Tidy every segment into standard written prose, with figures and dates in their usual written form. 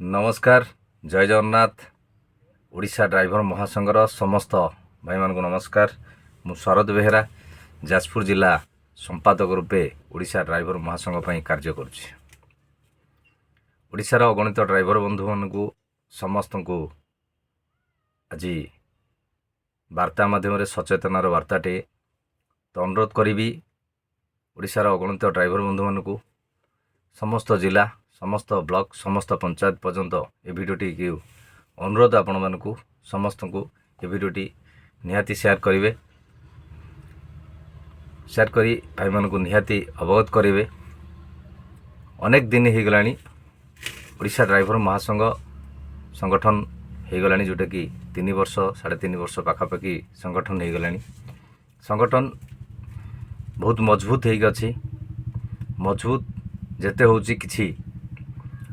ନମସ୍କାର, ଜୟ ଜଗନ୍ନାଥ। ଓଡ଼ିଶା ଡ୍ରାଇଭର ମହାସଂଘର ସମସ୍ତ ଭାଇମାନଙ୍କୁ ନମସ୍କାର। ମୁଁ ଶରତ ବେହେରା, ଯାଜପୁର ଜିଲ୍ଲା ସମ୍ପାଦକ ରୂପେ ଓଡ଼ିଶା ଡ୍ରାଇଭର ମହାସଂଘ ପାଇଁ କାର୍ଯ୍ୟ କରୁଛି। ଓଡ଼ିଶାର ଅଗଣିତ ଡ୍ରାଇଭର ବନ୍ଧୁମାନଙ୍କୁ ସମସ୍ତଙ୍କୁ ଆଜି ବାର୍ତ୍ତା ମାଧ୍ୟମରେ ସଚେତନର ବାର୍ତ୍ତାଟେ ତ ଅନୁରୋଧ କରିବି। ଓଡ଼ିଶାର ଅଗଣିତ ଡ୍ରାଇଭର ବନ୍ଧୁମାନଙ୍କୁ ସମସ୍ତ ଜିଲ୍ଲା, ସମସ୍ତ ବ୍ଲକ, ସମସ୍ତ ପଞ୍ଚାୟତ ପର୍ଯ୍ୟନ୍ତ ଏ ଭିଡ଼ିଓଟିକୁ ଅନୁରୋଧ ଆପଣମାନଙ୍କୁ ସମସ୍ତଙ୍କୁ, ଏ ଭିଡ଼ିଓଟି ନିହାତି ସେୟାର କରିବେ। ସେୟାର କରି ଭାଇମାନଙ୍କୁ ନିହାତି ଅବଗତ କରିବେ। ଅନେକ ଦିନ ହେଇଗଲାଣି, ଓଡ଼ିଶା ଡ୍ରାଇଭର ମହାସଂଘ ସଂଗଠନ ହେଇଗଲାଣି, ଯେଉଁଟାକି 3 ବର୍ଷ, 3.5 ବର୍ଷ ପାଖାପାଖି ସଂଗଠନ ହେଇଗଲାଣି। ସଂଗଠନ ବହୁତ ମଜବୁତ ହେଇକି ଅଛି। ମଜବୁତ ଯେତେ ହେଉଛି, କିଛି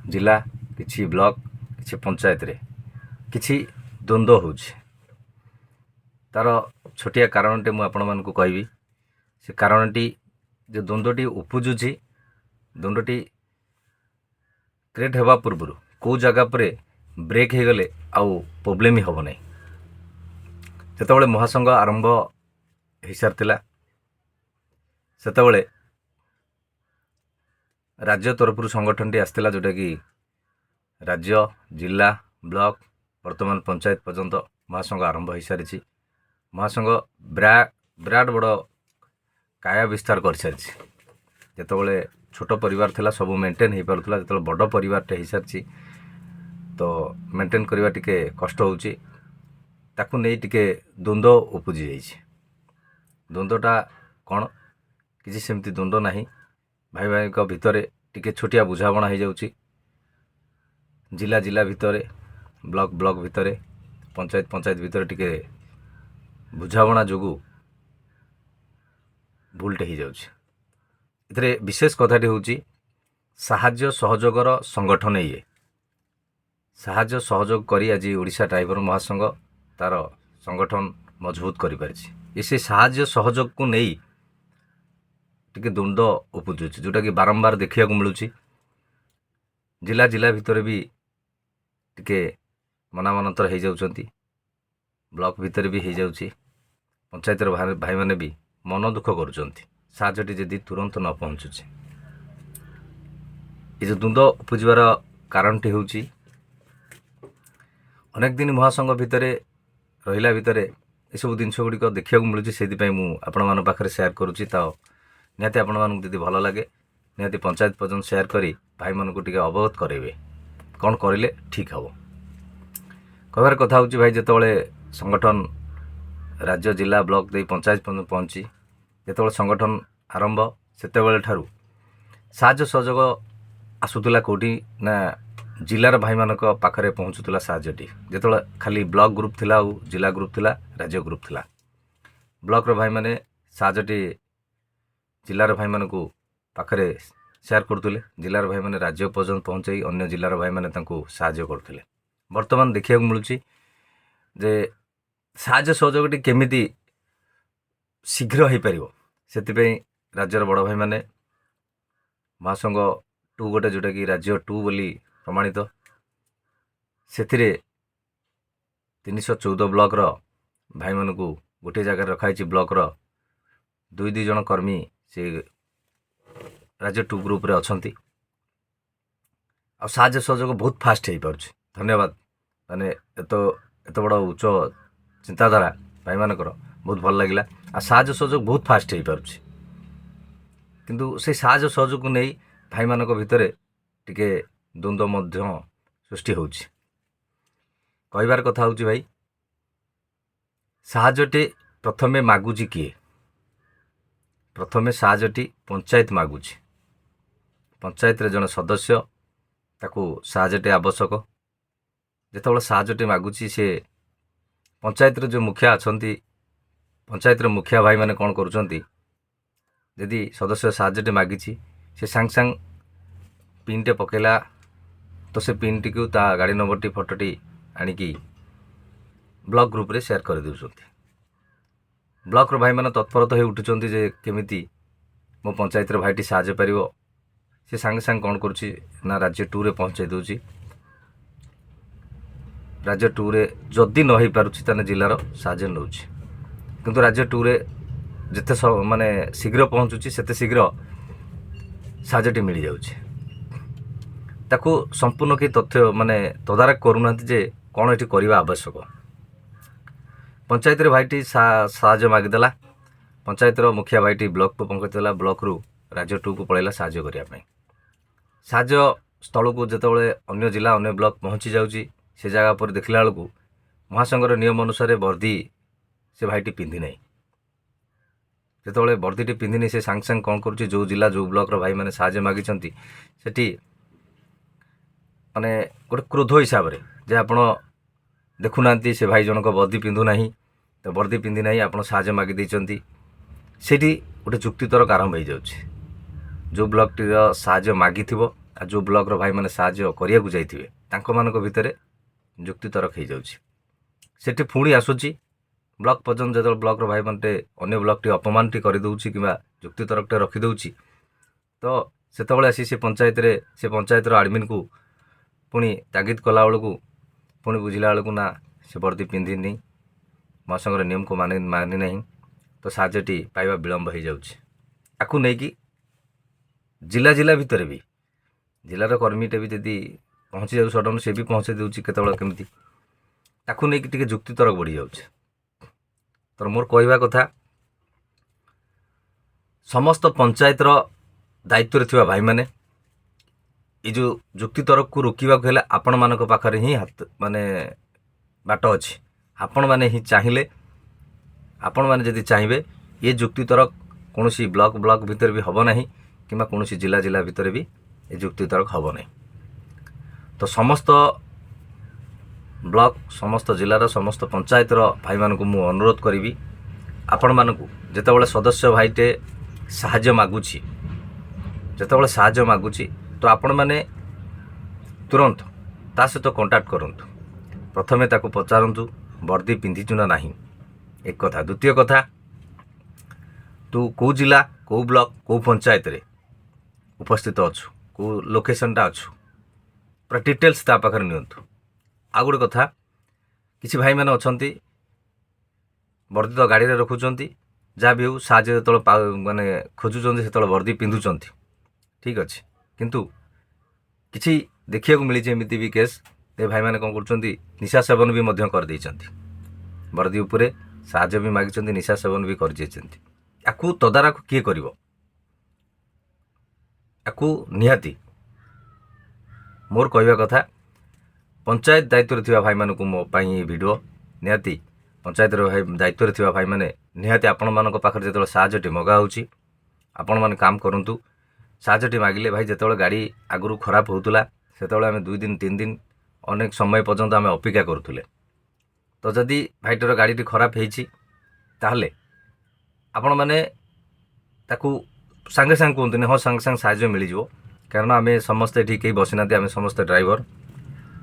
ଜିଲ୍ଲା, କିଛି ବ୍ଲକ, କିଛି ପଞ୍ଚାୟତରେ କିଛି ଦ୍ୱନ୍ଦ୍ୱ ହେଉଛି। ତା'ର ଛୋଟିଆ କାରଣଟେ ମୁଁ ଆପଣମାନଙ୍କୁ କହିବି। ସେ କାରଣଟି ଯେଉଁ ଦ୍ୱନ୍ଦ୍ୱଟି ଉପୁଜୁଛି, ଦ୍ୱନ୍ଦ୍ୱଟି କ୍ରିଏଟ୍ ହେବା ପୂର୍ବରୁ କେଉଁ ଜାଗା ଉପରେ ବ୍ରେକ୍ ହେଇଗଲେ ଆଉ ପ୍ରୋବ୍ଲେମ୍ ହିଁ ହେବ ନାହିଁ। ଯେତେବେଳେ ମହାସଂଘ ଆରମ୍ଭ ହେଇସାରିଥିଲା, ସେତେବେଳେ ରାଜ୍ୟ ତରଫରୁ ସଂଗଠନଟି ଆସିଥିଲା, ଯେଉଁଟାକି ରାଜ୍ୟ, ଜିଲ୍ଲା, ବ୍ଲକ, ବର୍ତ୍ତମାନ ପଞ୍ଚାୟତ ପର୍ଯ୍ୟନ୍ତ ମହାସଂଘ ଆରମ୍ଭ ହୋଇସାରିଛି। ମହାସଂଘ ବିରାଟ ବଡ଼ କାୟା ବିସ୍ତାର କରିସାରିଛି। ଯେତେବେଳେ ଛୋଟ ପରିବାର ଥିଲା, ସବୁ ମେଣ୍ଟେନ୍ ହେଇପାରୁଥିଲା। ଯେତେବେଳେ ବଡ଼ ପରିବାରଟେ ହେଇସାରିଛି, ତ ମେଣ୍ଟେନ୍ କରିବା ଟିକେ କଷ୍ଟ ହେଉଛି। ତାକୁ ନେଇ ଟିକେ ଦ୍ୱନ୍ଦ୍ୱ ଉପୁଜି ଯାଇଛି। ଦ୍ୱନ୍ଦ୍ୱଟା କ'ଣ? କିଛି ସେମିତି ଦ୍ୱନ୍ଦ୍ୱ ନାହିଁ। ଭାଇ ଭାଇଙ୍କ ଭିତରେ ଟିକେ ଛୋଟିଆ ବୁଝାମଣା ହେଇଯାଉଛି। ଜିଲ୍ଲା ଜିଲ୍ଲା ଭିତରେ, ବ୍ଲକ ବ୍ଲକ ଭିତରେ, ପଞ୍ଚାୟତ ପଞ୍ଚାୟତ ଭିତରେ ଟିକେ ବୁଝାମଣା ଯୋଗୁଁ ଭୁଲଟେ ହେଇଯାଉଛି। ଏଥିରେ ବିଶେଷ କଥାଟି ହେଉଛି, ସାହାଯ୍ୟ ସହଯୋଗର ସଂଗଠନ ଇଏ। ସାହାଯ୍ୟ ସହଯୋଗ କରି ଆଜି ଓଡ଼ିଶା ଡ୍ରାଇଭର ମହାସଂଘ ତା'ର ସଂଗଠନ ମଜବୁତ କରିପାରିଛି। ଏ ସେ ସାହାଯ୍ୟ ସହଯୋଗକୁ ନେଇ ଟିକେ ଦ୍ୱନ୍ଦ୍ୱ ଉପୁଜୁଛି, ଯେଉଁଟାକି ବାରମ୍ବାର ଦେଖିବାକୁ ମିଳୁଛି। ଜିଲ୍ଲା ଜିଲ୍ଲା ଭିତରେ ବି ଟିକେ ମନାମନାନ୍ତର ହେଇଯାଉଛନ୍ତି, ବ୍ଲକ ଭିତରେ ବି ହେଇଯାଉଛି, ପଞ୍ଚାୟତର ଭାଇମାନେ ବି ମନ ଦୁଃଖ କରୁଛନ୍ତି, ସାହାଯ୍ୟଟି ଯଦି ତୁରନ୍ତ ନ ପହଞ୍ଚୁଛି। ଏ ଯେଉଁ ଦ୍ୱନ୍ଦ୍ୱ ଉପୁଜିବାର କାରଣଟି ହେଉଛି, ଅନେକ ଦିନ ମହାସଂଘ ଭିତରେ ରହିଲା ଭିତରେ ଏସବୁ ଜିନିଷ ଗୁଡ଼ିକ ଦେଖିବାକୁ ମିଳୁଛି। ସେଇଥିପାଇଁ ମୁଁ ଆପଣମାନଙ୍କ ପାଖରେ ସେୟାର କରୁଛି। ତ ନିହାତି ଆପଣମାନଙ୍କୁ ଯଦି ଭଲ ଲାଗେ, ନିହାତି ପଞ୍ଚାୟତ ପର୍ଯ୍ୟନ୍ତ ସେୟାର କରି ଭାଇମାନଙ୍କୁ ଟିକେ ଅବଗତ କରାଇବେ, କ'ଣ କରିଲେ ଠିକ୍ ହେବ। କହିବାର କଥା ହେଉଛି ଭାଇ, ଯେତେବେଳେ ସଂଗଠନ ରାଜ୍ୟ, ଜିଲ୍ଲା, ବ୍ଲକ ଦେଇ ପଞ୍ଚାୟତ ପର୍ଯ୍ୟନ୍ତ ପହଞ୍ଚି, ଯେତେବେଳେ ସଂଗଠନ ଆରମ୍ଭ, ସେତେବେଳେ ଠାରୁ ସାହାଯ୍ୟ ସହଯୋଗ ଆସୁଥିଲା କେଉଁଠି ନା ଜିଲ୍ଲାର ଭାଇମାନଙ୍କ ପାଖରେ ପହଞ୍ଚୁଥିଲା ସାହାଯ୍ୟଟି। ଯେତେବେଳେ ଖାଲି ବ୍ଲକ ଗ୍ରୁପ୍ ଥିଲା ଆଉ ଜିଲ୍ଲା ଗ୍ରୁପ୍ ଥିଲା, ରାଜ୍ୟ ଗ୍ରୁପ୍ ଥିଲା, ବ୍ଲକର ଭାଇମାନେ ସାହାଯ୍ୟଟି ଜିଲ୍ଲାର ଭାଇମାନଙ୍କୁ ପାଖରେ ସେୟାର କରୁଥିଲେ। ଜିଲ୍ଲାର ଭାଇମାନେ ରାଜ୍ୟ ପର୍ଯ୍ୟନ୍ତ ପହଞ୍ଚାଇ ଅନ୍ୟ ଜିଲ୍ଲାର ଭାଇମାନେ ତାଙ୍କୁ ସାହାଯ୍ୟ କରୁଥିଲେ। ବର୍ତ୍ତମାନ ଦେଖିବାକୁ ମିଳୁଛି ଯେ ସାହାଯ୍ୟ ସହଯୋଗଟି କେମିତି ଶୀଘ୍ର ହେଇପାରିବ, ସେଥିପାଇଁ ରାଜ୍ୟର ବଡ଼ ଭାଇମାନେ ମହାସଂଘ ଟୁ ଗୋଟେ, ଯେଉଁଟାକି ରାଜ୍ୟ ଟୁ ବୋଲି ପ୍ରମାଣିତ, ସେଥିରେ 314 ବ୍ଲକର ଭାଇମାନଙ୍କୁ ଗୋଟିଏ ଜାଗାରେ ରଖାହେଇଛି। ବ୍ଲକର ଦୁଇ ଦୁଇ ଜଣ କର୍ମୀ ସେ ରାଜ୍ୟ ଟୁ ଗ୍ରୁପରେ ଅଛନ୍ତି ଆଉ ସାହାଯ୍ୟ ସହଯୋଗ ବହୁତ ଫାଷ୍ଟ ହେଇପାରୁଛି। ଧନ୍ୟବାଦ। ମାନେ ଏତ ଏତେ ବଡ଼ ଉଚ୍ଚ ଚିନ୍ତାଧାରା ଭାଇମାନଙ୍କର, ବହୁତ ଭଲ ଲାଗିଲା। ଆଉ ସାହାଯ୍ୟ ସହଯୋଗ ବହୁତ ଫାଷ୍ଟ ହେଇପାରୁଛି, କିନ୍ତୁ ସେଇ ସାହାଯ୍ୟ ସହଯୋଗକୁ ନେଇ ଭାଇମାନଙ୍କ ଭିତରେ ଟିକେ ଦ୍ୱନ୍ଦ୍ୱ ମଧ୍ୟ ସୃଷ୍ଟି ହେଉଛି। କହିବାର କଥା ହେଉଛି ଭାଇ, ସାହାଯ୍ୟଟି ପ୍ରଥମେ ମାଗୁଛି କିଏ? ପ୍ରଥମେ ସାହାଯ୍ୟଟି ପଞ୍ଚାୟତ ମାଗୁଛି। ପଞ୍ଚାୟତରେ ଜଣେ ସଦସ୍ୟ, ତାକୁ ସାହାଯ୍ୟଟି ଆବଶ୍ୟକ। ଯେତେବେଳେ ସାହାଯ୍ୟଟି ମାଗୁଛି, ସେ ପଞ୍ଚାୟତର ଯେଉଁ ମୁଖିଆ ଅଛନ୍ତି, ପଞ୍ଚାୟତର ମୁଖିଆ ଭାଇମାନେ କ'ଣ କରୁଛନ୍ତି? ଯଦି ସଦସ୍ୟ ସାହାଯ୍ୟଟି ମାଗିଛି, ସେ ସାଙ୍ଗେ ସାଙ୍ଗେ ପିନ୍ଟେ ପକାଇଲା, ତ ସେ ପିନ୍ଟିକୁ, ତା ଗାଡ଼ି ନମ୍ବରଟି, ଫଟୋଟି ଆଣିକି ବ୍ଲକ ଗ୍ରୁପରେ ସେୟାର କରିଦେଉଛନ୍ତି। ବ୍ଲକର ଭାଇମାନେ ତତ୍ପରତା ହୋଇ ଉଠୁଛନ୍ତି ଯେ କେମିତି ମୋ ପଞ୍ଚାୟତର ଭାଇଟି ସାହାଯ୍ୟ ପାରିବ। ସେ ସାଙ୍ଗେ ସାଙ୍ଗେ କ'ଣ କରୁଛି ନା ରାଜ୍ୟ ଟୁରେ ପହଞ୍ଚାଇ ଦେଉଛି। ରାଜ୍ୟ ଟୁରେ ଯଦି ନ ହେଇପାରୁଛି ତାହେଲେ ଜିଲ୍ଲାର ସାହାଯ୍ୟ ନେଉଛି। କିନ୍ତୁ ରାଜ୍ୟ ଟୁରେ ଯେତେ ମାନେ ଶୀଘ୍ର ପହଞ୍ଚୁଛି, ସେତେ ଶୀଘ୍ର ସାହାଯ୍ୟଟି ମିଳିଯାଉଛି। ତାକୁ ସମ୍ପୂର୍ଣ୍ଣ କେହି ତଥ୍ୟ ମାନେ ତଦାରଖ କରୁନାହାନ୍ତି ଯେ କ'ଣ ଏଠି କରିବା ଆବଶ୍ୟକ। ପଞ୍ଚାୟତରେ ଭାଇଟି ସାହାଯ୍ୟ ମାଗିଦେଲା, ପଞ୍ଚାୟତର ମୁଖିଆ ଭାଇଟି ବ୍ଲକକୁ ପହଞ୍ଚିଦେଲା, ବ୍ଲକରୁ ରାଜ୍ୟ ଟୁକୁ ପଳେଇଲା ସାହାଯ୍ୟ କରିବା ପାଇଁ। ସାହାଯ୍ୟ ସ୍ଥଳକୁ ଯେତେବେଳେ ଅନ୍ୟ ଜିଲ୍ଲା, ଅନ୍ୟ ବ୍ଲକ ପହଞ୍ଚି ଯାଉଛି, ସେ ଜାଗା ଉପରେ ଦେଖିଲା ବେଳକୁ ମହାସଂଘର ନିୟମ ଅନୁସାରେ ବର୍ଦ୍ଦି ସେ ଭାଇଟି ପିନ୍ଧି ନାହିଁ। ଯେତେବେଳେ ବର୍ଦ୍ଦିଟି ପିନ୍ଧିନି, ସେ ସାଙ୍ଗେ ସାଙ୍ଗେ କ'ଣ କରୁଛି, ଯେଉଁ ଜିଲ୍ଲା ଯେଉଁ ବ୍ଲକର ଭାଇମାନେ ସାହାଯ୍ୟ ମାଗିଛନ୍ତି ସେଠି ମାନେ ଗୋଟେ କ୍ରୋଧ ହିସାବରେ ଯେ ଆପଣ ଦେଖୁନାହାନ୍ତି, ସେ ଭାଇ ଜଣକ ବର୍ଦ୍ଦି ପିନ୍ଧୁନାହିଁ, ତ ବର୍ଦ୍ଦି ପିନ୍ଧି ନାହିଁ, ଆପଣ ସାହାଯ୍ୟ ମାଗି ଦେଇଛନ୍ତି। ସେଇଠି ଗୋଟେ ଯୁକ୍ତିତର୍କ ଆରମ୍ଭ ହେଇଯାଉଛି। ଯେଉଁ ବ୍ଲକଟିର ସାହାଯ୍ୟ ମାଗିଥିବ ଆଉ ଯେଉଁ ବ୍ଲକର ଭାଇମାନେ ସାହାଯ୍ୟ କରିବାକୁ ଯାଇଥିବେ, ତାଙ୍କମାନଙ୍କ ଭିତରେ ଯୁକ୍ତିତର୍କ ହେଇଯାଉଛି। ସେଠି ପୁଣି ଆସୁଛି ବ୍ଲକ ପର୍ଯ୍ୟନ୍ତ। ଯେତେବେଳେ ବ୍ଲକର ଭାଇମାନେ ଅନ୍ୟ ବ୍ଲକଟି ଅପମାନଟି କରିଦେଉଛି କିମ୍ବା ଯୁକ୍ତିତର୍କଟେ ରଖିଦେଉଛି, ତ ସେତେବେଳେ ଆସି ସେ ପଞ୍ଚାୟତରେ ସେ ପଞ୍ଚାୟତର ଆଡ଼ମିନକୁ ପୁଣି ତାଗିଦ କଲାବେଳକୁ ପୁଣି ବୁଝିଲା ବେଳକୁ ନା, ସେ ବର୍ଦ୍ଦି ପିନ୍ଧିନି, ମହାସଂଘର ନିୟମକୁ ମାନି ନାହିଁ, ତ ସାହାଯ୍ୟଟି ପାଇବା ବିଳମ୍ବ ହେଇଯାଉଛି। ଆକୁ ନେଇକି ଜିଲ୍ଲା ଜିଲ୍ଲା ଭିତରେ ବି ଜିଲ୍ଲାର କର୍ମୀଟେ ବି ଯଦି ପହଞ୍ଚି ଯାଉଛି ସଡ଼ନ୍, ସେ ବି ପହଞ୍ଚେଇ ଦେଉଛି କେତେବେଳେ କେମିତି। ତାକୁ ନେଇକି ଟିକେ ଯୁକ୍ତିତର୍କ ବଢ଼ିଯାଉଛି। ତ ମୋର କହିବା କଥା, ସମସ୍ତ ପଞ୍ଚାୟତର ଦାୟିତ୍ୱରେ ଥିବା ଭାଇମାନେ, ଏ ଯେଉଁ ଯୁକ୍ତିତର୍କକୁ ରୋକିବାକୁ ହେଲେ ଆପଣମାନଙ୍କ ପାଖରେ ହିଁ ହାତ ମାନେ ବାଟ ଅଛି। ଆପଣମାନେ ହିଁ ଚାହିଁଲେ, ଆପଣମାନେ ଯଦି ଚାହିଁବେ, ଏ ଯୁକ୍ତିତର୍କ କୌଣସି ବ୍ଲକ ବ୍ଲକ ଭିତରେ ବି ହେବ ନାହିଁ କିମ୍ବା କୌଣସି ଜିଲ୍ଲା ଜିଲ୍ଲା ଭିତରେ ବି ଏ ଯୁକ୍ତିତର୍କ ହେବ ନାହିଁ। ତ ସମସ୍ତ ବ୍ଲକ, ସମସ୍ତ ଜିଲ୍ଲାର ସମସ୍ତ ପଞ୍ଚାୟତର ଭାଇମାନଙ୍କୁ ମୁଁ ଅନୁରୋଧ କରିବି ଆପଣମାନଙ୍କୁ, ଯେତେବେଳେ ସଦସ୍ୟ ଭାଇଟେ ସାହାଯ୍ୟ ମାଗୁଛି, ଯେତେବେଳେ ସାହାଯ୍ୟ ମାଗୁଛି, ତ ଆପଣମାନେ ତୁରନ୍ତ ତା ସହିତ କଣ୍ଟାକ୍ଟ କରନ୍ତୁ। ପ୍ରଥମେ ତାକୁ ପଚାରନ୍ତୁ, ବର୍ଦ୍ଦି ପିନ୍ଧିଛୁ ନା ନାହିଁ, ଏକ କଥା। ଦ୍ୱିତୀୟ କଥା, ତୁ କେଉଁ ଜିଲ୍ଲା, କେଉଁ ବ୍ଲକ, କେଉଁ ପଞ୍ଚାୟତରେ ଉପସ୍ଥିତ ଅଛୁ, କେଉଁ ଲୋକେସନଟା ଅଛୁ, ପୁରା ଡିଟେଲ୍ସ ତା ପାଖରେ ନିଅନ୍ତୁ। ଆଉ ଗୋଟେ କଥା, କିଛି ଭାଇମାନେ ଅଛନ୍ତି, ବର୍ଦ୍ଦି ତ ଗାଡ଼ିରେ ରଖୁଛନ୍ତି, ଯାହା ବି ହେଉ ସାହାଯ୍ୟ ଯେତେବେଳେ ମାନେ ଖୋଜୁଛନ୍ତି ସେତେବେଳେ ବର୍ଦ୍ଦି ପିନ୍ଧୁଛନ୍ତି, ଠିକ୍ ଅଛି। କିନ୍ତୁ କିଛି ଦେଖିବାକୁ ମିଳିଛି ଏମିତି ବି କେସ୍, ଏ ଭାଇମାନେ କ'ଣ କରୁଛନ୍ତି, ନିଶା ସେବନ ବି ମଧ୍ୟ କରିଦେଇଛନ୍ତି। ବର୍ଦ୍ଦି ଉପରେ ସାହାଯ୍ୟ ବି ମାଗିଛନ୍ତି, ନିଶା ସେବନ ବି କରିଯାଇଛନ୍ତି। ୟାକୁ ତଦାରଖ କିଏ କରିବ? ୟାକୁ ନିହାତି ମୋର କହିବା କଥା, ପଞ୍ଚାୟତ ଦାୟିତ୍ୱରେ ଥିବା ଭାଇମାନଙ୍କୁ ମୋ ପାଇଁ ଏ ଭିଡ଼ିଓ। ନିହାତି ପଞ୍ଚାୟତର ଭାଇ ଦାୟିତ୍ୱରେ ଥିବା ଭାଇମାନେ, ନିହାତି ଆପଣମାନଙ୍କ ପାଖରେ ଯେତେବେଳେ ସାହାଯ୍ୟଟି ମଗା ହେଉଛି, ଆପଣମାନେ କାମ କରନ୍ତୁ। ସାହାଯ୍ୟଟି ମାଗିଲେ ଭାଇ, ଯେତେବେଳେ ଗାଡ଼ି ଆଗରୁ ଖରାପ ହେଉଥିଲା, ସେତେବେଳେ ଆମେ 2 ଦିନ, 3 ଦିନ, ଅନେକ ସମୟ ପର୍ଯ୍ୟନ୍ତ ଆମେ ଅପେକ୍ଷା କରୁଥିଲେ। ତ ଯଦି ଭାଇଟିର ଗାଡ଼ିଟି ଖରାପ ହେଇଛି, ତାହେଲେ ଆପଣମାନେ ତାକୁ ସାଙ୍ଗେ ସାଙ୍ଗେ କୁହନ୍ତୁନି, ହଁ, ସାଙ୍ଗେ ସାଙ୍ଗେ ସାହାଯ୍ୟ ମିଳିଯିବ। କାରଣ ଆମେ ସମସ୍ତେ ଏଠି କେହି ବସିନାହାନ୍ତି, ଆମେ ସମସ୍ତେ ଡ୍ରାଇଭର।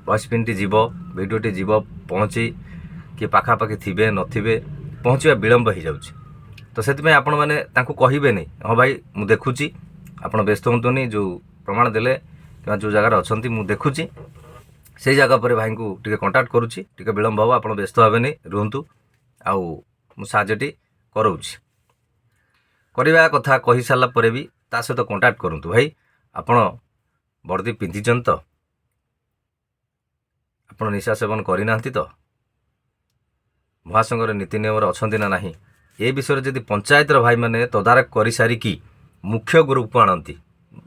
ଭଏସ୍ ପିନ୍ଟି ଯିବ, ଭିଡ଼ିଓଟି ଯିବ ପହଞ୍ଚି, କିଏ ପାଖାପାଖି ଥିବେ ନଥିବେ, ପହଞ୍ଚିବା ବିଳମ୍ବ ହେଇଯାଉଛି। ତ ସେଥିପାଇଁ ଆପଣମାନେ ତାଙ୍କୁ କହିବେନି, ହଁ ଭାଇ, ମୁଁ ଦେଖୁଛି, ଆପଣ ବ୍ୟସ୍ତ ହୁଅନ୍ତୁନି, ଯେଉଁ ପ୍ରମାଣ ଦେଲେ କିମ୍ବା ଯେଉଁ ଜାଗାରେ ଅଛନ୍ତି ମୁଁ ଦେଖୁଛି, ସେଇ ଜାଗା ପରେ ଭାଇଙ୍କୁ ଟିକେ କଣ୍ଟାକ୍ଟ କରୁଛି, ଟିକେ ବିଳମ୍ବ ହେବ, ଆପଣ ବ୍ୟସ୍ତ ହେବେନି, ରୁହନ୍ତୁ, ଆଉ ମୁଁ ସାହାଯ୍ୟଟି କରାଉଛି। କରିବା କଥା କହିସାରିଲା ପରେ ବି ତା ସହିତ କଣ୍ଟାକ୍ଟ କରନ୍ତୁ, ଭାଇ, ଆପଣ ବର୍ଦ୍ଦି ପିନ୍ଧିଛନ୍ତି ତ? ଆପଣ ନିଶା ସେବନ କରିନାହାନ୍ତି ତ? ମହାସଂଘର ନୀତି ନିୟମରେ ଅଛନ୍ତି ନା ନାହିଁ? ଏ ବିଷୟରେ ଯଦି ପଞ୍ଚାୟତର ଭାଇମାନେ ତଦାରଖ କରିସାରିକି ମୁଖ୍ୟ ଗ୍ରୁପକୁ ଆଣନ୍ତି,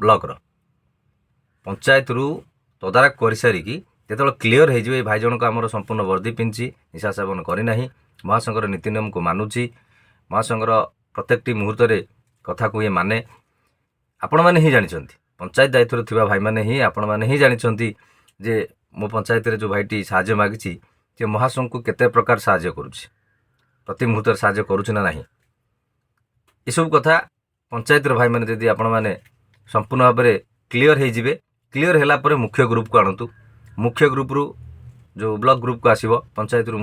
ବ୍ଲକର ପଞ୍ଚାୟତରୁ ତଦାରଖ କରିସାରିକି ଯେତେବେଳେ କ୍ଲିଅର ହେଇଯିବ, ଏ ଭାଇ ଜଣକ ଆମର ସମ୍ପୂର୍ଣ୍ଣ ବର୍ଦ୍ଦି ପିନ୍ଧିଛି, ନିଶା ସେବନ କରିନାହିଁ, ମହାସଂଘର ନୀତି ନିୟମକୁ ମାନୁଛି, ମହାସଂଘର ପ୍ରତ୍ୟେକଟି ମୁହୂର୍ତ୍ତରେ କଥାକୁ ଇଏ ମାନେ, ଆପଣମାନେ ହିଁ ଜାଣିଛନ୍ତି। ପଞ୍ଚାୟତ ଦାୟିତ୍ୱରେ ଥିବା ଭାଇମାନେ ହିଁ, ଆପଣମାନେ ହିଁ ଜାଣିଛନ୍ତି ଯେ ମୋ ପଞ୍ଚାୟତରେ ଯେଉଁ ଭାଇଟି ସାହାଯ୍ୟ ମାଗିଛି, ସେ ମହାସଂଘକୁ କେତେ ପ୍ରକାର ସାହାଯ୍ୟ କରୁଛି, ପ୍ରତି ମୁହୂର୍ତ୍ତରେ ସାହାଯ୍ୟ କରୁଛି ନା ନାହିଁ। ଏସବୁ କଥା ପଞ୍ଚାୟତର ଭାଇମାନେ ଯଦି ଆପଣମାନେ ସମ୍ପୂର୍ଣ୍ଣ ଭାବରେ କ୍ଲିଅର ହେଇଯିବେ, କ୍ଲିଅର ହେଲା ପରେ ମୁଖ୍ୟ ଗ୍ରୁପକୁ ଆଣନ୍ତୁ। ମୁଖ୍ୟ ଗ୍ରୁପରୁ ଯେଉଁ ବ୍ଲକ ଗ୍ରୁପକୁ ଆସିବ, ପଞ୍ଚାୟତରୁ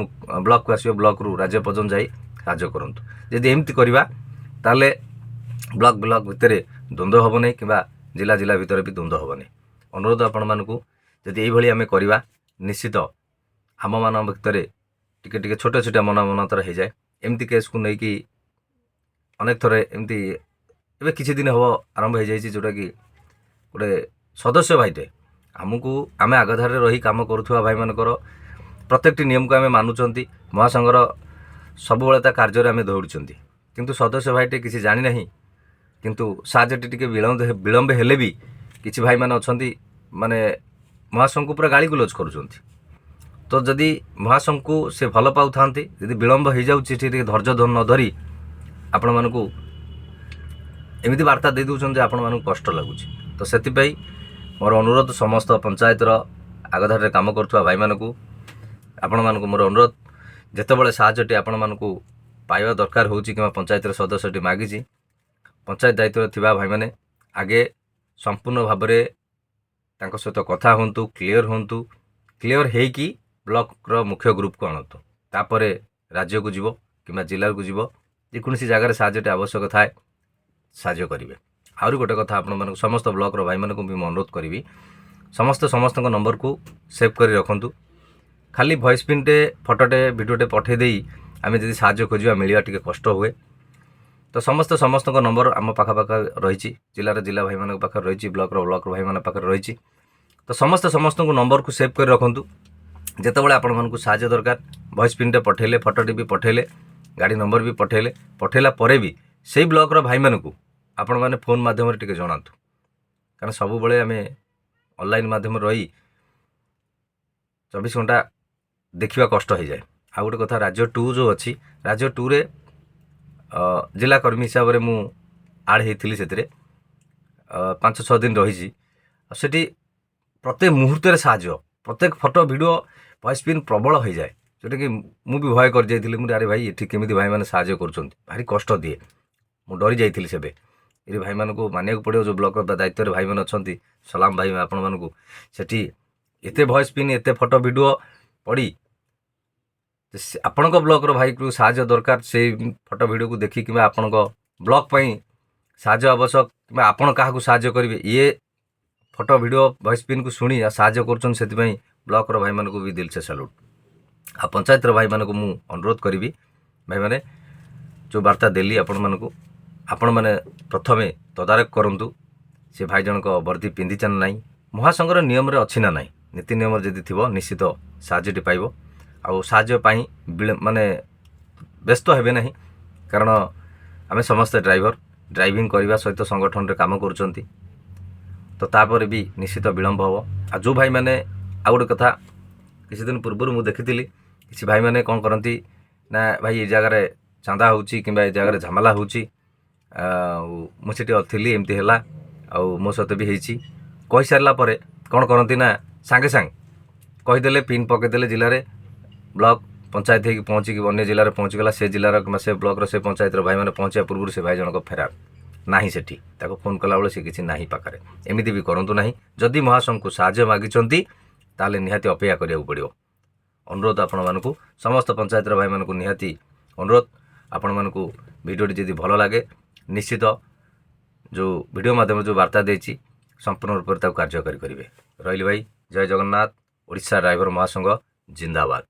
ବ୍ଲକକୁ ଆସିବ, ବ୍ଲକରୁ ରାଜ୍ୟ ପର୍ଯ୍ୟନ୍ତ ଯାଇ ସାହାଯ୍ୟ କରନ୍ତୁ। ଯଦି ଏମିତି କରିବା, ତାହେଲେ ବ୍ଲକ ବ୍ଲକ ଭିତରେ ଦ୍ୱନ୍ଦ୍ୱ ହେବ ନାହିଁ କିମ୍ବା ଜିଲ୍ଲା ଜିଲ୍ଲା ଭିତରେ ବି ଦ୍ୱନ୍ଦ୍ୱ ହେବ ନାହିଁ। ଅନୁରୋଧ ଆପଣମାନଙ୍କୁ, ଯଦି ଏଇଭଳି ଆମେ କରିବା, ନିଶ୍ଚିତ ଆମମାନଙ୍କ ଭିତରେ ଟିକେ ଟିକେ ଛୋଟ ଛୋଟ ମନାମନାନ୍ତର ହେଇଯାଏ। ଏମିତି କେସ୍କୁ ନେଇକି ଅନେକ ଥର ଏମିତି ଏବେ କିଛି ଦିନ ହେବ ଆରମ୍ଭ ହେଇଯାଇଛି, ଯେଉଁଟାକି ଗୋଟେ ସଦସ୍ୟ ଭାଇଟେ ଆମକୁ, ଆମେ ଆଗଧାରରେ ରହି କାମ କରୁଥିବା ଭାଇମାନଙ୍କର ପ୍ରତ୍ୟେକଟି ନିୟମକୁ ଆମେ ମାନୁଛନ୍ତି, ମହାସଂଘର ସବୁବେଳେ ତା କାର୍ଯ୍ୟରେ ଆମେ ଦୌଡ଼ୁଛନ୍ତି। କିନ୍ତୁ ସଦସ୍ୟ ଭାଇଟେ କିଛି ଜାଣିନାହିଁ, କିନ୍ତୁ ସାହାଯ୍ୟଟି ଟିକେ ବିଳମ୍ବ ବିଳମ୍ବ ହେଲେ ବି କିଛି ଭାଇମାନେ ଅଛନ୍ତି, ମାନେ ମହାସଂଘକୁ ପୁରା ଗାଳି ଗୁଲଜ କରୁଛନ୍ତି। ତ ଯଦି ମହାସଂଘକୁ ସେ ଭଲ ପାଉଥାନ୍ତି, ଯଦି ବିଳମ୍ବ ହେଇଯାଉଛି, ଟିକେ ଧୈର୍ଯ୍ୟ ନ ଧରି ଆପଣମାନଙ୍କୁ ଏମିତି ବାର୍ତ୍ତା ଦେଇ ଦେଉଛନ୍ତି ଯେ ଆପଣମାନଙ୍କୁ କଷ୍ଟ ଲାଗୁଛି। ତ ସେଥିପାଇଁ ମୋର ଅନୁରୋଧ ସମସ୍ତ ପଞ୍ଚାୟତର ଆଗଧାରରେ କାମ କରୁଥିବା ଭାଇମାନଙ୍କୁ, ଆପଣମାନଙ୍କୁ ମୋର ଅନୁରୋଧ, ଯେତେବେଳେ ସାହାଯ୍ୟଟି ଆପଣମାନଙ୍କୁ ପାଇବା ଦରକାର ହେଉଛି କିମ୍ବା ପଞ୍ଚାୟତର ସଦସ୍ୟଟି ମାଗିଛି, ପଞ୍ଚାୟତ ଦାୟିତ୍ୱରେ ଥିବା ଭାଇମାନେ ଆଗେ ସମ୍ପୂର୍ଣ୍ଣ ଭାବରେ ତାଙ୍କ ସହିତ କଥା ହୁଅନ୍ତୁ, କ୍ଲିଅର୍ ହୁଅନ୍ତୁ। କ୍ଲିଅର୍ ହେଇକି ବ୍ଲକର ମୁଖ୍ୟ ଗ୍ରୁପକୁ ଆଣନ୍ତୁ, ତାପରେ ରାଜ୍ୟକୁ ଯିବ କିମ୍ବା ଜିଲ୍ଲାକୁ ଯିବ। ଯେକୌଣସି ଜାଗାରେ ସାହାଯ୍ୟଟି ଆବଶ୍ୟକ ଥାଏ, ସାହାଯ୍ୟ କରିବେ। ଆହୁରି ଗୋଟେ କଥା, ଆପଣମାନଙ୍କୁ ସମସ୍ତ ବ୍ଲକର ଭାଇମାନଙ୍କୁ ବି ମୁଁ ଅନୁରୋଧ କରିବି, ସମସ୍ତେ ସମସ୍ତଙ୍କ ନମ୍ବରକୁ ସେଭ୍ କରି ରଖନ୍ତୁ। ଖାଲି ଭଏସ୍ ପ୍ରିଣ୍ଟଟେ, ଫଟୋଟେ, ଭିଡ଼ିଓଟେ ପଠାଇ ଦେଇ ଆମେ ଯଦି ସାହାଯ୍ୟ ଖୋଜିବା, ମିଳିବା ଟିକେ କଷ୍ଟ ହୁଏ। ତ ସମସ୍ତେ ସମସ୍ତଙ୍କ ନମ୍ବର ଆମ ପାଖାପାଖି ରହିଛି, ଜିଲ୍ଲାର ଜିଲ୍ଲା ଭାଇମାନଙ୍କ ପାଖରେ ରହିଛି, ବ୍ଲକର ବ୍ଲକର ଭାଇମାନଙ୍କ ପାଖରେ ରହିଛି। ତ ସମସ୍ତେ ସମସ୍ତଙ୍କୁ ନମ୍ବରକୁ ସେଭ୍ କରି ରଖନ୍ତୁ। ଯେତେବେଳେ ଆପଣମାନଙ୍କୁ ସାହାଯ୍ୟ ଦରକାର, ଭଏସ୍ ପ୍ରିଣ୍ଟଟେ ପଠାଇଲେ, ଫଟୋଟି ବି ପଠାଇଲେ, ଗାଡ଼ି ନମ୍ବର ବି ପଠାଇଲେ, ପଠାଇଲା ପରେ ବି ସେଇ ବ୍ଲକର ଭାଇମାନଙ୍କୁ ଆପଣମାନେ ଫୋନ୍ ମାଧ୍ୟମରେ ଟିକେ ଜଣାନ୍ତୁ। କାରଣ ସବୁବେଳେ ଆମେ ଅନଲାଇନ୍ ମାଧ୍ୟମରେ ରହି 24 ଘଣ୍ଟା ଦେଖିବା କଷ୍ଟ ହେଇଯାଏ। ଆଉ ଗୋଟେ କଥା, ରାଜ୍ୟ 2 ଯେଉଁ ଅଛି, ରାଜ୍ୟ 2ରେ ଜିଲ୍ଲା କର୍ମୀ ହିସାବରେ ମୁଁ ଆଡ଼୍ ହେଇଥିଲି। ସେଥିରେ 5-6 ଦିନ ରହିଛି। ଆଉ ସେଠି ପ୍ରତ୍ୟେକ ମୁହୂର୍ତ୍ତରେ ସାହାଯ୍ୟ, ପ୍ରତ୍ୟେକ ଫଟୋ, ଭିଡ଼ିଓ, ଭଏସ୍ ପିନ୍ ପ୍ରବଳ ହେଇଯାଏ, ଯେଉଁଟାକି ମୁଁ ବି ଭୟ କରିଯାଇଥିଲି। ମୁଁ, ଆରେ ଭାଇ, ଏଠି କେମିତି ଭାଇମାନେ ସାହାଯ୍ୟ କରୁଛନ୍ତି? ଭାରି କଷ୍ଟ ଦିଏ। ମୁଁ ଡରି ଯାଇଥିଲି ସେବେ। ଏ ଭାଇମାନଙ୍କୁ ମାନିବାକୁ ପଡ଼ିବ, ଯେଉଁ ବ୍ଲକର ଦାୟିତ୍ୱରେ ଭାଇମାନେ ଅଛନ୍ତି, ସଲାମ ଭାଇ ଆପଣମାନଙ୍କୁ। ସେଠି ଏତେ ଭଏସ୍ ପିନ୍, ଏତେ ଫଟୋ, ଭିଡ଼ିଓ ପଡ଼ି ଆପଣଙ୍କ ବ୍ଲକର ଭାଇକୁ ସାହାଯ୍ୟ ଦରକାର, ସେଇ ଫଟୋ ଭିଡ଼ିଓକୁ ଦେଖି କିମ୍ବା ଆପଣଙ୍କ ବ୍ଲକ ପାଇଁ ସାହାଯ୍ୟ ଆବଶ୍ୟକ କିମ୍ବା ଆପଣ କାହାକୁ ସାହାଯ୍ୟ କରିବେ, ଇଏ ଫଟୋ, ଭିଡ଼ିଓ, ଭଏସ୍ ପିନ୍କୁ ଶୁଣି ଆଉ ସାହାଯ୍ୟ କରୁଛନ୍ତି। ସେଥିପାଇଁ ବ୍ଲକର ଭାଇମାନଙ୍କୁ ବି दिल से ସାଲ୍ୟୁଟ୍। ଆଉ ପଞ୍ଚାୟତର ଭାଇମାନଙ୍କୁ ମୁଁ ଅନୁରୋଧ କରିବି, ଭାଇମାନେ, ଯେଉଁ ବାର୍ତ୍ତା ଦେଲି ଆପଣମାନଙ୍କୁ, ଆପଣମାନେ ପ୍ରଥମେ ତଦାରଖ କରନ୍ତୁ, ସେ ଭାଇ ଜଣକ ବର୍ଦ୍ଦି ପିନ୍ଧିଛ ନା ନାହିଁ, ମହାସଂଘର ନିୟମରେ ଅଛି ନା ନାହିଁ। ନୀତି ନିୟମରେ ଯଦି ଥିବ, ନିଶ୍ଚିତ ସାହାଯ୍ୟଟି ପାଇବ। ଆଉ ସାହାଯ୍ୟ ପାଇଁ ମାନେ ବ୍ୟସ୍ତ ହେବେ ନାହିଁ, କାରଣ ଆମେ ସମସ୍ତେ ଡ୍ରାଇଭର, ଡ୍ରାଇଭିଂ କରିବା ସହିତ ସଂଗଠନରେ କାମ କରୁଛନ୍ତି। ତ ତାପରେ ବି ନିଶ୍ଚିତ ବିଳମ୍ବ ହେବ। ଆଉ ଯେଉଁ ଭାଇମାନେ, ଆଉ ଗୋଟେ କଥା, କିଛି ଦିନ ପୂର୍ବରୁ ମୁଁ ଦେଖିଥିଲି, କିଛି ଭାଇମାନେ କ'ଣ କରନ୍ତି ନା, ଭାଇ, ଏ ଜାଗାରେ ଚାନ୍ଦା ହେଉଛି କିମ୍ବା ଏ ଜାଗାରେ ଝାମେଲା ହେଉଛି, ଆଉ ମୁଁ ସେଠି ଥିଲି, ଏମିତି ହେଲା ଆଉ ମୋ ସହିତ ବି ହେଇଛି, କହିସାରିଲା ପରେ କ'ଣ କରନ୍ତି ନା, ସାଙ୍ଗେ ସାଙ୍ଗେ କହିଦେଲେ, ପିନ୍ ପକାଇଦେଲେ ଜିଲ୍ଲାରେ, ବ୍ଲକ, ପଞ୍ଚାୟତ ହେଇକି ପହଞ୍ଚିକି ଅନ୍ୟ ଜିଲ୍ଲାରେ ପହଞ୍ଚିଗଲା। ସେ ଜିଲ୍ଲାର କିମ୍ବା ସେ ବ୍ଲକର, ସେ ପଞ୍ଚାୟତର ଭାଇମାନେ ପହଞ୍ଚିବା ପୂର୍ବରୁ ସେ ଭାଇ ଜଣକ ଫେରାର ନାହିଁ। ସେଠି ତାକୁ ଫୋନ୍ କଲାବେଳେ ସେ କିଛି ନାହିଁ ପାଖରେ। ଏମିତି ବି କରନ୍ତୁ ନାହିଁ। ଯଦି ମହାସଂଘକୁ ସାହାଯ୍ୟ ମାଗିଛନ୍ତି, ତାହେଲେ ନିହାତି ଅପେକ୍ଷା କରିବାକୁ ପଡ଼ିବ। ଅନୁରୋଧ ଆପଣମାନଙ୍କୁ, ସମସ୍ତ ପଞ୍ଚାୟତର ଭାଇମାନଙ୍କୁ ନିହାତି ଅନୁରୋଧ, ଆପଣମାନଙ୍କୁ ଭିଡ଼ିଓଟି ଯଦି ଭଲ ଲାଗେ, ନିଶ୍ଚିତ ଯେଉଁ ଭିଡ଼ିଓ ମାଧ୍ୟମରେ ଯେଉଁ ବାର୍ତ୍ତା ଦେଇଛି, ସମ୍ପୂର୍ଣ୍ଣ ରୂପରେ ତାକୁ କାର୍ଯ୍ୟକାରୀ କରିବେ। ରହିଲି ଭାଇ, ଜୟ ଜଗନ୍ନାଥ। ଓଡ଼ିଶା ଡ୍ରାଇଭର ମହାସଂଘ ଜିନ୍ଦାବାଦ।